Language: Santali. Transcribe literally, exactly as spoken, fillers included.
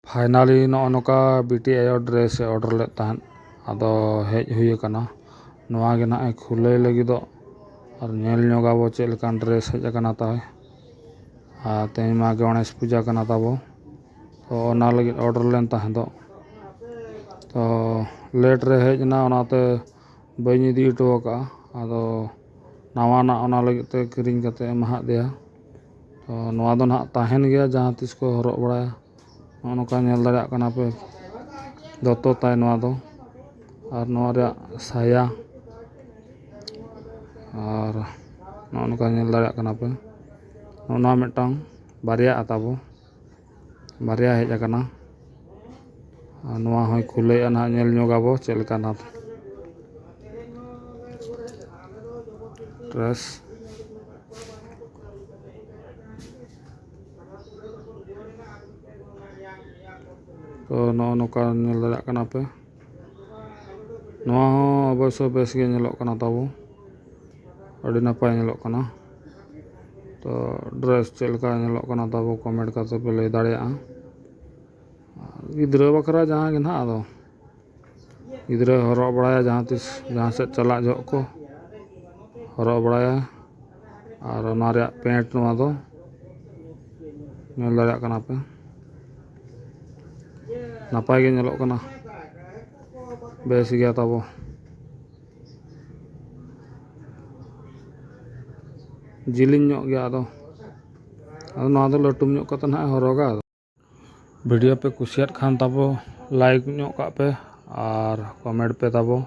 Finally ᱱᱚᱜᱼᱚ ᱱᱚᱝᱠᱟ ᱵᱤᱴᱤ ᱟᱭᱳ dress ᱮ order ᱞᱮᱫ ᱛᱟᱦᱮᱸᱫ, ᱟᱫᱚ ᱦᱮᱡ ᱦᱩᱭ ᱟᱠᱟᱱᱟ᱾ ᱱᱚᱣᱟ ᱜᱮ ᱱᱟᱦᱟᱜ ᱮ ᱠᱷᱩᱞᱟᱹᱭ ᱞᱟᱹᱜᱤᱫᱚᱜ, ᱟᱨ ᱧᱮᱞ ᱧᱚᱜᱟᱵᱚ ᱪᱮᱫ ᱞᱮᱠᱟᱱ dress ᱦᱮᱡ ᱟᱠᱟᱱᱟ ᱛᱟᱭ᱾ ᱟᱨ ᱛᱮᱦᱮᱧ ᱢᱟ ᱜᱚᱬᱮᱥ ᱯᱩᱡᱟ ᱠᱟᱱᱟ ᱛᱟᱵᱚ, ᱛᱚ ᱚᱱᱟ ᱞᱟᱹᱜᱤᱫ order ᱞᱮᱱ ᱛᱟᱦᱮᱸ ᱫᱚ, ᱛᱚ late ᱨᱮ ᱦᱮᱡ ᱮᱱᱟ, ᱚᱱᱟᱛᱮ ᱵᱟᱹᱧ ᱤᱫᱤ ᱦᱚᱴᱚ ᱟᱠᱟᱫᱼᱟ᱾ ᱟᱫᱚ ᱱᱟᱣᱟᱱᱟᱜ ᱚᱱᱟ ᱞᱟᱹᱜᱤᱫ ᱛᱮ ᱠᱤᱨᱤᱧ ᱠᱟᱛᱮ ᱮᱢᱟᱦᱟᱫ ᱫᱮᱭᱟ᱾ ᱛᱚ ᱱᱚᱣᱟ ᱫᱚ ᱱᱟᱦᱟᱜ ᱛᱟᱦᱮᱱ ᱜᱮᱭᱟ, ᱡᱟᱦᱟᱸ ᱛᱤᱥ ᱠᱚ ᱦᱚᱨᱚᱜ ᱵᱟᱲᱟᱭᱟ᱾ ᱱᱚᱜᱼᱚ ᱱᱚᱝᱠᱟ ᱧᱮᱞ ᱫᱟᱲᱮᱭᱟᱜ ᱠᱟᱱᱟ ᱯᱮ, ᱫᱚᱛᱚ ᱛᱟᱭ ᱱᱚᱣᱟ ᱫᱚ, ᱟᱨ ᱱᱚᱣᱟ ᱨᱮᱭᱟᱜ ᱥᱟᱭᱟ, ᱟᱨ ᱱᱚᱜᱼᱚ ᱱᱚᱝᱠᱟ ᱧᱮᱞ ᱫᱟᱲᱮᱭᱟᱜ ᱠᱟᱱᱟ ᱯᱮ᱾ ᱱᱚᱜᱼᱚ ᱱᱚᱣᱟ ᱢᱤᱫᱴᱟᱝ ᱵᱟᱨᱭᱟ ᱟᱛᱟᱵᱚ, ᱵᱟᱨᱭᱟ ᱦᱮᱡ ᱟᱠᱟᱱᱟ᱾ ᱟᱨ ᱱᱚᱣᱟ ᱦᱚᱸᱭ ᱠᱷᱩᱞᱟᱹᱭᱮᱫᱼᱟ ᱱᱟᱦᱟᱜ, ᱧᱮᱞ ᱧᱚᱜᱟᱵᱚ ᱪᱮᱫ ᱞᱮᱠᱟ ᱱᱟᱦᱟᱜ dress᱾ ᱛᱚ ᱱᱚᱜᱼᱚ ᱱᱚᱝᱠᱟ ᱧᱮᱞ ᱫᱟᱲᱮᱭᱟᱜ ᱠᱟᱱᱟ ᱯᱮ᱾ ᱱᱚᱣᱟ ᱦᱚᱸ ᱚᱵᱚᱥᱥᱚ ᱵᱮᱥ ᱜᱮ ᱧᱮᱞᱚᱜ ᱠᱟᱱᱟ ᱛᱟᱵᱚ, ᱟᱹᱰᱤ ᱱᱟᱯᱟᱭ ᱧᱮᱞᱚᱜ ᱠᱟᱱᱟ᱾ ᱛᱚ dress ᱪᱮᱫ ᱞᱮᱠᱟ ᱧᱮᱞᱚᱜ ᱠᱟᱱᱟ ᱛᱟᱵᱚ, comment ᱠᱟᱛᱮ ᱯᱮ ᱞᱟᱹᱭ ᱫᱟᱲᱮᱭᱟᱜᱼᱟ᱾ ᱜᱤᱫᱽᱨᱟᱹ ᱵᱟᱠᱷᱨᱟ ᱡᱟᱦᱟᱸ ᱜᱮ ᱱᱟᱦᱟᱜ, ᱟᱫᱚ ᱜᱤᱫᱽᱨᱟᱹ ᱦᱚᱨᱚᱜ ᱵᱟᱲᱟᱭᱟ, ᱡᱟᱦᱟᱸ ᱛᱤᱥ ᱡᱟᱦᱟᱸ ᱥᱮᱫ ᱪᱟᱞᱟᱜ ᱡᱚᱦᱚᱜ ᱠᱚ ᱦᱚᱨᱚᱜ ᱵᱟᱲᱟᱭᱟ᱾ ᱟᱨ ᱚᱱᱟ ᱨᱮᱭᱟᱜ pant ᱱᱚᱣᱟ ᱫᱚ, ᱧᱮᱞ ᱫᱟᱲᱮᱭᱟᱜ ᱠᱟᱱᱟ ᱯᱮ, ᱱᱟᱯᱟᱭ ᱜᱮ ᱧᱮᱞᱚᱜ ᱠᱟᱱᱟ, ᱵᱮᱥ ᱜᱮᱭᱟ ᱛᱟᱵᱚ, ᱡᱤᱞᱤᱧ ᱧᱚᱜ ᱜᱮᱭᱟ᱾ ᱟᱫᱚ ᱟᱫᱚ ᱱᱚᱣᱟ ᱫᱚ ᱞᱟᱹᱴᱩ ᱧᱚᱜ ᱠᱟᱛᱮ ᱱᱟᱦᱟᱜ ᱮ ᱦᱚᱨᱚᱜᱟ᱾ ᱟᱫᱚ video ᱯᱮ ᱠᱩᱥᱤᱭᱟᱫ ᱠᱷᱟᱱ ᱛᱟᱵᱚ like ᱧᱚᱜ ᱠᱟᱜ ᱯᱮ ᱟᱨ comment ᱯᱮ ᱛᱟᱵᱚ᱾